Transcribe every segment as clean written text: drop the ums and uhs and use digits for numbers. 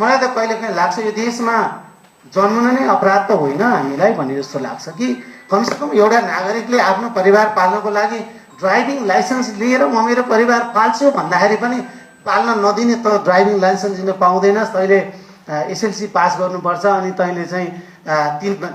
मलाई त कहिलेकाहीँ लाग्छ यो देशमा जन्मनु नै अपराध त होइन हामीलाई भन्ने जस्तो लाग्छ कि कमसेकम एउटा नागरिकले आफ्नो परिवार पाल्नको लागि ड्राइभिङ लाइसेन्स लिएर म मेरो परिवार पाल्छु भन्दाखेरि पनि पाल्न नदिने त ड्राइभिङ लाइसेन्स दिन पाउँदैनस्, तैँले एसएलसी पास गर्नुपर्छ अनि तैँले चाहिँ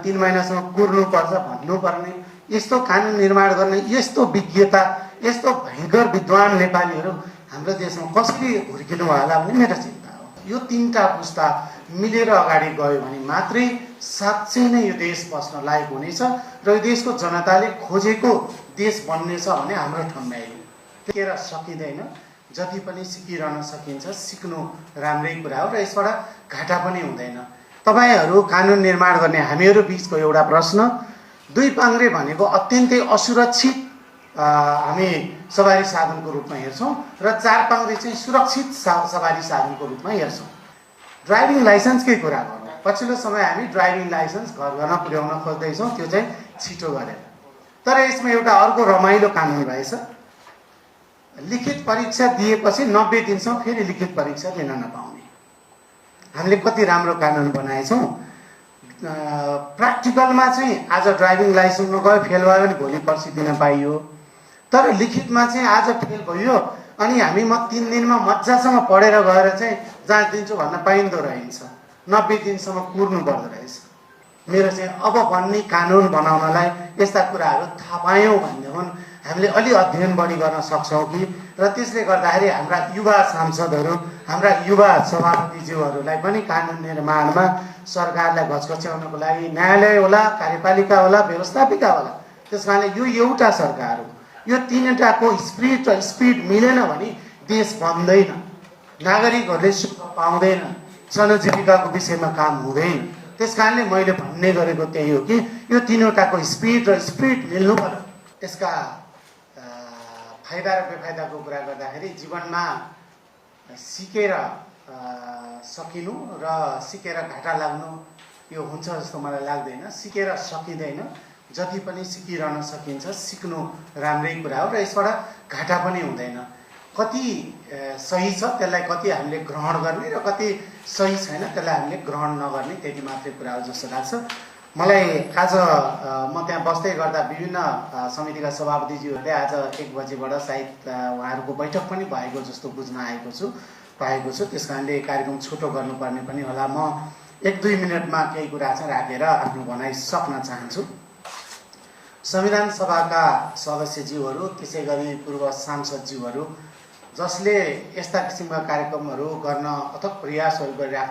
तीन महिनासम्म कुर्नुपर्छ भन्नुपर्ने यस्तो कानुन निर्माण गर्ने यस्तो विज्ञता यस्तो भयङ्कर विद्वान नेपालीहरू हाम्रो देशमा कसरी हुर्किनु होला भन्ने मेरो चिन्ता हो। यो तीनटा पुस्ता मिलेर अगाडि गयो भने मात्रै साँच्चै नै यो देश बस्न लायक हुनेछ र यो देशको जनताले खोजेको देश बन्नेछ भने हाम्रो ठम्ब्याइले सिकेर सकिँदैन, जति पनि सिकिरहन सकिन्छ, सिक्नु राम्रै कुरा हो र यसबाट घाटा पनि हुँदैन। तपाईहरू कानुन निर्माण गर्ने हामीहरू बिचको एउटा प्रश्न, दुई पाङ्ग्रे भनेको अत्यन्तै असुरक्षित हामी सवारी साधनको रूपमा हेर्छौँ र चार पाङ्ग्रे चाहिँ सुरक्षित सवारी साधनको रूपमा हेर्छौँ। ड्राइभिङ लाइसेन्सकै कुरा गरौँ, पछिल्लो समय हामी ड्राइभिङ लाइसेन्स घर घरमा पुर्याउन खोज्दैछौँ, त्यो चाहिँ छिटो गरेर। तर यसमा एउटा अर्को रमाइलो कानुन रहेछ, लिखित परीक्षा दिएपछि 90 दिनसम्म फेरि लिखित परीक्षा दिन नपाउने। हामीले कति राम्रो कानुन बनाएछौँ। प्र्याक्टिकलमा चाहिँ आज ड्राइभिङ लाइसेन्समा गयो, फेल भयो भने भोलि पर्सि दिन पाइयो, तर लिखितमा चाहिँ आज फेल भयो अनि हामी 3 दिनमा मजासँग पढेर गएर चाहिँ जाँच दिन्छु भन्न पाइँदो रहेछ, 90 दिनसम्म कुर्नु पर्दो रहेछ। मेरो चाहिँ अब बन्ने कानुन बनाउनलाई यस्ता कुराहरू थाहा पायौँ भनेदेखि हामीले अलि अध्ययन बढी गर्न सक्छौँ कि, र त्यसले गर्दाखेरि हाम्रा युवा सांसदहरू, हाम्रा युवा सभापतिज्यूहरूलाई पनि कानुन निर्माणमा सरकारलाई घचघच्याउनको लागि न्यायालय होला, कार्यपालिका होला, व्यवस्थापिका होला, त्यस कारणले यो एउटा सरकार हो। यो तीनटाको स्पिरिट र स्पिड मिलेन भने देश बन्दैन, नागरिकहरूले सुख पाउँदैन, जनजीविकाको विषयमा काम हुँदैन। त्यस कारणले मैले भन्ने गरेको त्यही हो कि यो तीनवटाको स्पिड र स्पिड मिल्नु पर्यो। यसका फाइदा र बेफाइदाको कुरा गर्दाखेरि जीवनमा सिकेर सकिनु र सिकेर घाटा लाग्नु यो हुन्छ जस्तो मलाई लाग्दैन। सिकेर सकिँदैन, जति पनि सिकिरहन सकिन्छ, सिक्नु राम्रै कुरा हो र यसबाट घाटा पनि हुँदैन। कति सही छ त्यसलाई कति हामीले ग्रहण गर्ने र कति सही छैन त्यसलाई हामीले ग्रहण नगर्ने, त्यति मात्रै कुरा हो जस्तो लाग्छ मलाई। आज म त्यहाँ बस्दै गर्दा विभिन्न समितिका सभापतिज्यूहरूले आज 1 बजेबाट सायद उहाँहरूको बैठक पनि भएको जस्तो बुझ्न पाएको छु। त्यस कारणले कार्यक्रम छोटो गर्नुपर्ने पनि होला। म 1-2 मिनटमा केही कुरा चाहिँ राखेर आफ्नो भनाइ सक्न चाहन्छु। संविधान सभाका सदस्यज्यूहरू, त्यसै गरी पूर्व सांसदज्यूहरू जसले यस्ता किसिमका कार्यक्रमहरू गर्न अथक प्रयासहरू गरिराख्नु